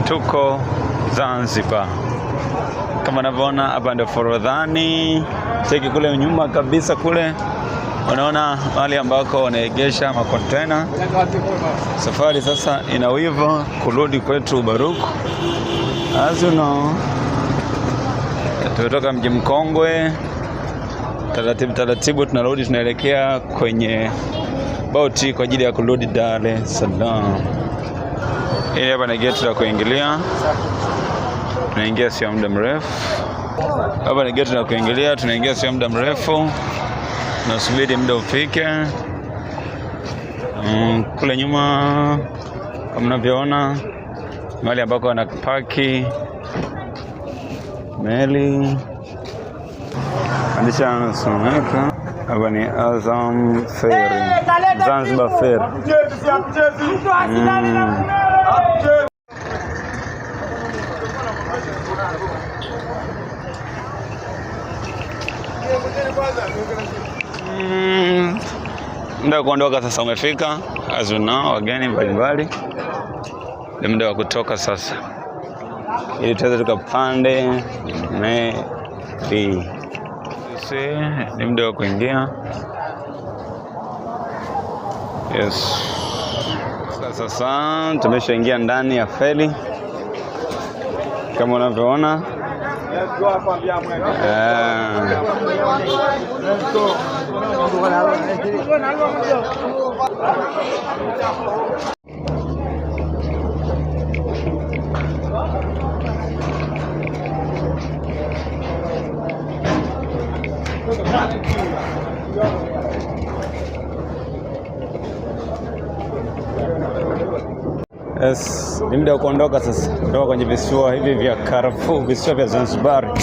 Tuko Zanzibar kama unavyoona hapa ndio Forodhani. Cheki kule nyuma kabisa kule, unaona mahali ambako wanaegesha makontena. Safari sasa inawiva kurudi kwetu Ubaruku. As you know, tumetoka mji mkongwe, taratibu taratibu tunarudi, tunaelekea kwenye boti kwa ajili ya kurudi Dar es Salaam. Hili hapa ni geti la kuingilia, tunaingia sio muda mrefu. Hapa ni geti la kuingilia, tunaingia sio muda mrefu, tunasubiri muda ufike. Kule nyuma kama mnavyoona mahali ambako wanapaki meli. Maandishi yanasomeka hapa ni Azam Ferry, Zanzibar Ferry. Muda wa kuondoka sasa umefika, as you know, wageni mbalimbali, ni muda wa kutoka sasa, ili tuweze tukapande meli. Ni muda wa kuingia. Yes. Sasa tumeshaingia ndani ya feri kama unavyoona. Yes, ni muda wa kuondoka sasa kutoka kwenye visiwa hivi vya karafuu, visiwa vya Zanzibar.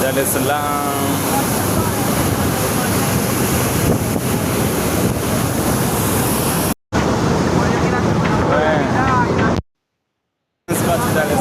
Dar es Salaam. Dar